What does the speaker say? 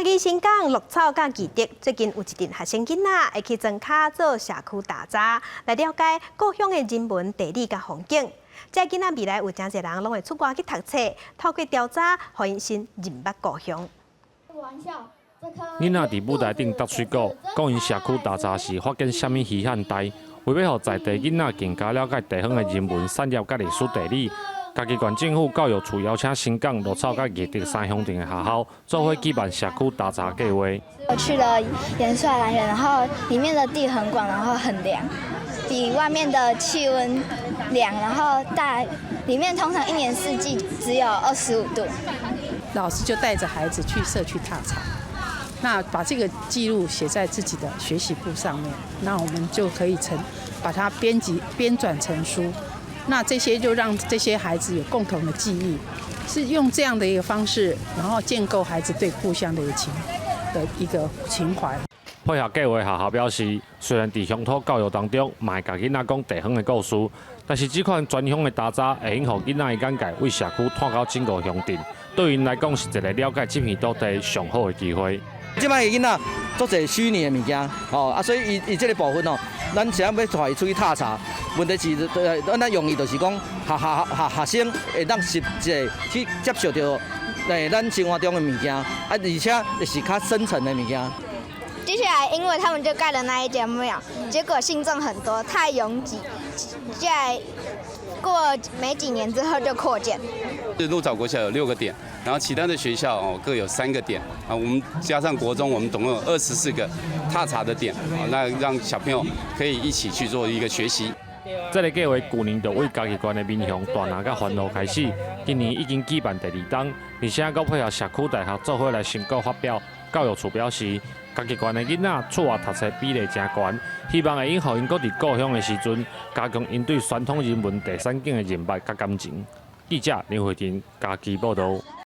己新港鹿草佮義德，最近有一陣學生囡仔會去莊跤做社區踏查，來了解故鄉的人文、地理佮風景。這囡仔未來有誠濟人攏會出外去讀冊，透過調查，予𪜶先認捌故鄉。囡仔佇舞台頂答水果，講𪜶社區踏查時發現啥物稀罕代，為欲予在地囡仔更加了解地方的人文、產業佮歷史地理，嘉義縣政府教育處邀請新港、鹿草佮義德三鄉鎮的學校，做伙舉辦社區踏查計劃。我去了元帥蘭園，然後裡面的地很廣，然後很涼，比外面的氣溫涼，然後大裡面通常一年四季只有25度。老師就帶着孩子去社區踏查，那把這個記錄寫在自己的學習簿上面，那我們就可以成把它編輯編纂成書，那這些就讓這些孩子有共同的記憶，是用這樣的一個方式，然後建構孩子對故鄉的一個情的一個情懷。配合計劃學校表示，雖然佇鄉土教育當中，嘛會共囡仔講地方的故事，但是這款全鄉的踏查會用予囡仔的眼界對社區拓到整個鄉鎮，對𪜶來講是一個了解這片土地上好的機會。這擺的囡仔足濟虛擬的物件，吼啊，所以伊伊這個部分哦，咱是欲帶伊出去踏查，問題是，咱咱用意就是講，學學學學生會當實際去接觸著咱生活中的物件，啊，而且是較深層的物件。接下來，因為他們就蓋了那一間廟，結果信眾很多，太擁擠，在過沒幾年之後就擴建。鹿草國小有六個點，然後其他的學校哦各有三個點啊，我們加上國中，我們總共有24個踏查的點啊，那讓小朋友可以一起去做一個學習。這个計劃舊年就對嘉義縣的民雄、大林佮番路開始，今年已經舉辦第二冬，而且閣配合社區大學做伙來成果發表。教育處表示，嘉義縣的囡仔出外讀冊比例誠懸，希望會用予𪜶閣佇故鄉的時陣，加強𪜶對傳統人文地產景的認捌佮感情。記者林慧婷嘉義報導。